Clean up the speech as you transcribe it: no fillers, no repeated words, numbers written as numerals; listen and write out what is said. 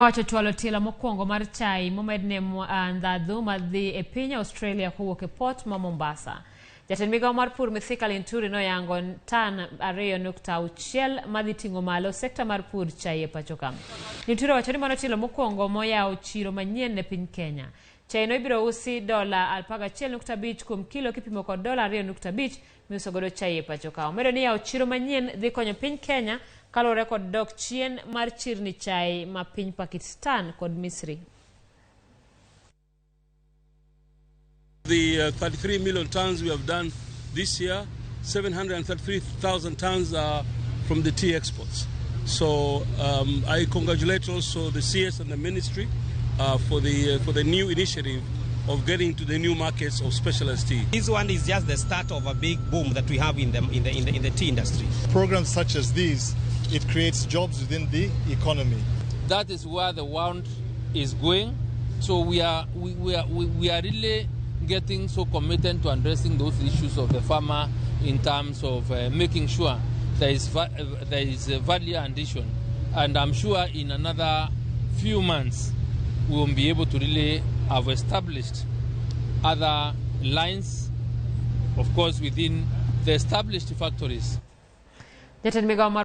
Owacho chwalo tielo mokwongo mar chai momedne ndhadhu madhi e piny Australia kowuok e port ma Mombasa. Jatend migawo mar pur Mithika Linturi noyango tan 2.6 madhi ting'o malo sekta mar pur chai e pacho ka. Linturi owacho ni mano tielo mokwongo moyawo chiro manyien ne piny Kenya. Chai no ibiro usi dola 11.5 kuom kilo kipimo kod dola 2.5 miuso godo chai e pacho ka. Omedo ni yawo chiro manyien dhi konyo piny Kenya kaluwore kod dok chien mar chirni chai ma piny Pakistan kod Misri. The 33 million tons we have done this year, 733,000 tons are from the tea exports. So I congratulate also the CS and the ministry for the new initiative of getting to the new markets of specialized tea. This one is just the start of a big boom that we have in the tea industry. Programs such as these, it creates jobs within the economy. That is where the world is going. So we are really getting so committed to addressing those issues of the farmer in terms of making sure there is a value addition. And I'm sure in another few months we will be able to really have established other lines, of course, within the established factories. Jatend migawo mar